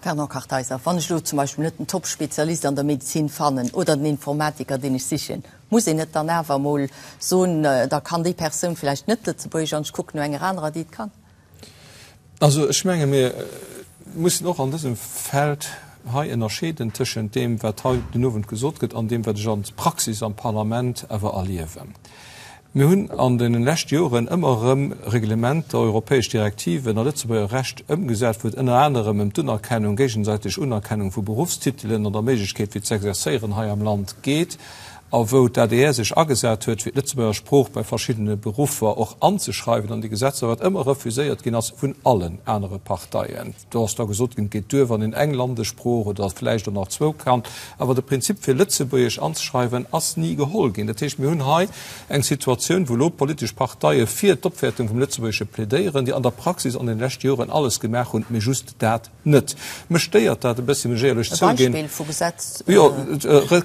Fernand Kartheiser, Wann ech elo zum Beispill net den Top-Spezialist an der Medezin fannen oder den Informatiker, deen ech sichen, muss een net dann awer emol soen, da kann déi Persoun vläicht net Lëtzebuergesch an ech kucken no enger anerer, déi et kann? Also ech menge mir mussen och an dësem Feld hei ënnerscheeden tëschent deem, wat hei den Owend gesot gëtt, an deem, wat ech an der Praxis am Parlament awer erliewen. Mir hunn an deene leschte Joren ëmmer erëm Reglementer, europäesch Direktiven a Lëtzebuerger Recht ëmgesat, wou et ënner anerem ëm d'Unerkennung, géigesäiteg Unerkennung vu Beruffstitelen an der Méiglechkeet fir z'exerzéieren hei am Land geet a wou d'ADR sech agesat huet, fir d'Lëtzebuerger Sprooch bei verschiddene Beruffer och anzeschreiwen an déi Gesetzer, wat ëmmer refuséiert ginn ass vun allen anere Parteien. Do ass da gesot ginn, et geet duer, wann een eng Landessprooch oder vläicht och nach zwou kann. Awer de Prinzip, fir Lëtzebuergesch anzeschreiwen, ass ni geholl ginn. Dat heescht, mir hunn hei eng Situatioun, wou elo d'politesch Parteie fir d'Opwäertung vum Lëtzebuergesche plädéieren, déi an der Praxis an den leschte Joren alles gemaach hunn, mee just dat net. Mech stéiert dat e bëssi, muss ech éierlech E zouginn. Beispill vu Gesetz? Jo,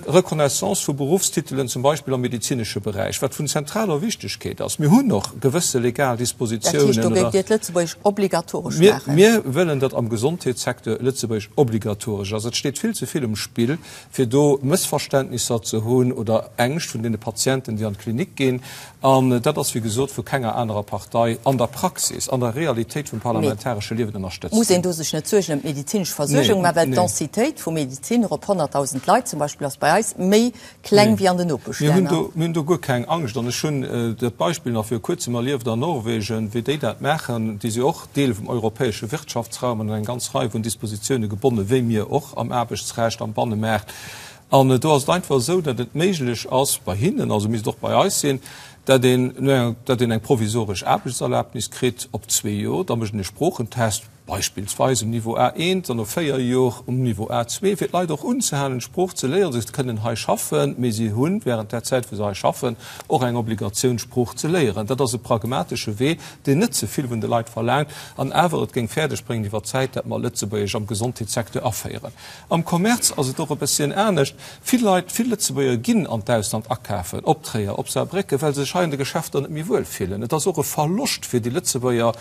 Reconnaissance vu Beruffstitelen, zum Beispill am medezinesche Beräich, wat vun zentraler Wichtegkeet ass. Mir hunn och gewësse legal Dat heescht, Dispositiounen do oder. géift Dir d'Lëtzebuergesch obligatoresch maachen? Mir wëllen, datt am Gesondheetssecteur Lëtzebuergesch obligatoresch ass. Et steet vill ze vill um Spill, fir do Mëssverständnisser ze hunn oder Ängscht vun deene Patienten, déi an d'Klinik ginn. An dat ass, wéi gesot, vu kenger anerer Partei an der Praxis, an der Realitéit vum parlamentaresche Liewen ënnerstëtzt Muss een ginn. do sech net Suergen ëm d'medezinesch Versuergung Nee, maachen, well nee. d'Densitéit vu Medeziner op 100.000 Leit zum Beispill ass bei eis méi kleng Nee, wéi an den mir hunn Nopeschlänner? do, mir hunn do guer keng Angscht. An ech hunn dat Beispill nach viru Kuerzem erlieft an Norwegen, wéi déi dat maachen. Déi si och Deel vum europäesche Wirtschaftsraum an un eng ganz Rei vun Dispositioune gebonne wéi mir och am Aarbechtsrecht, am Bannemaart. An do ass et einfach esou, datt et méiglech ass bei hinnen, also misst och bei eis sinn, datt een no enger, datt een eng provisoresch Aarbechtserlaabnis kritt op zwee Jor, da mécht een e Sproochentest, beispillsweis um Niveau A1, dann no véier Jor um Niveau A2, fir d'Leit och unzehalen, d'Sprooch ze léieren. Se kënnen hei schaffen, mee si hunn während där Zäit, wou se hei schaffen, och eng Obligatioun, d'Sprooch ze léieren. Dat ass e pragmatesche Wee, deen net ze vill vun de Leit verlaangt an awer et géing fäerdegbréngen iwwer d'Zäit, datt mer Lëtzebuergesch am Gesondheetssecteur aféieren. Am Commerce ass et och e bësschen anescht. Vill Leit, vill Lëtzebuerger ginn an d'Ausland akafen, op Tréier, op Saarbrécken, well se sech hei an de Geschäfter net méi wuel fillen. Et ass och e Verloscht fir déi Lëtzebuerger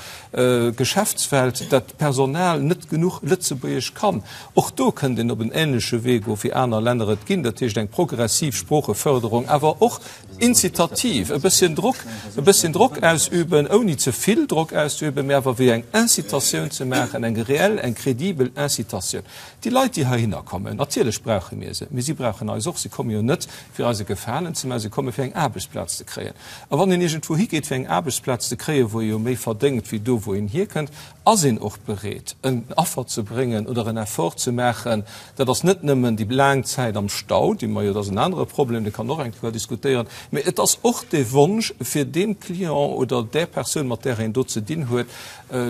Geschäftswelt, dat d'Personal net genuch Lëtzebuergesch kann. Och do kënnt een op en änleche Wee goen, wéi aner Länner et ginn, dat heescht eng progressiv Sproocheförderung, awer och Incitativ, e bësschen Drock, e bësschen Drock ausüben, ouni ze vill Drock auszeüben, mä awer wéi eng Incitatioun ze maachen, eng reell, eng credibel Incitatioun. Déi Leit, déi heihinner kommen, natierlech brauche mir se, mä si brauchen eis och. Si komme jo net, fir eis e Gefalen ze maachen, si komme fir eng Aarbechtsplaz ze kréien. A wann een iergendwou higeet, fir eng Aarbechtsplaz ze kréien, wou ee jo méi verdéngt wéi do, wou een hierkënnt, Ass een och bereet, en Affer ze bréngen oder en Effort ze maachen? Dat ass net nëmmen déi laang Zäit am Stau, déi mer jo, dat ass en anere Problem, dee kann och eng Kéier diskutéieren, mä et ass och dee Wonsch, fir deem Client oder där Persoun, mat där een do ze dinn huet,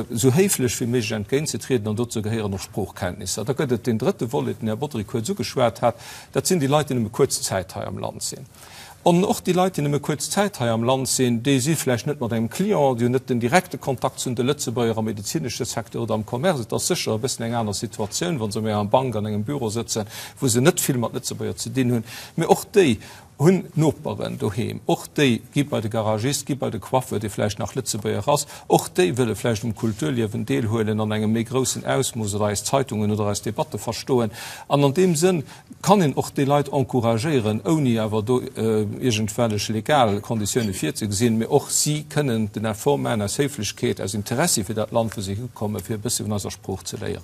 esou héiflech wéi méiglech entgéintzetrieden. An dozou gehéieren och Sproochkenntnisser. Da gëtt et deen drëtte Volet, den Här Bodry kuerz ugeschwat hat, dat sinn déi Leit, déi nëmme kuerz Zäit hei am Land sinn. An och déi Leit, déi nëmme kuerz Zäit hei am Land sinn, déi si vläicht net mat engem Client, déi hunn net den direkte Kontakt zu de Lëtzebuerger am medezinesche Secteur oder am Commerce. Et ass sécher e bëssen eng aner Situatioun, wa se méi an Bank an engem Büro sëtzen, wou se net vill mat Lëtzebuerger ze dinn hunn. Mee och déi hunn Noperen doheem, och déi gi bei de Garagist, gi bei de Coiffeur, dee vläicht nach Lëtzebuerger ass, och déi wëlle vläicht um Kulturliewen deelhuelen an engem méi groussen Ausmooss oder eis Zeitungen oder eis Debatte verstoen. An an deem Sënn kann een och déi Leit encouragéieren, ouni awer do iergendwellech legal Konditioune virzegesinn, mee och si kënnen den Effort maachen aus Héiflechkeet, aus Interessi fir dat Land, wou se hikommen, fir e bësse vun eiser Sprooch ze léieren.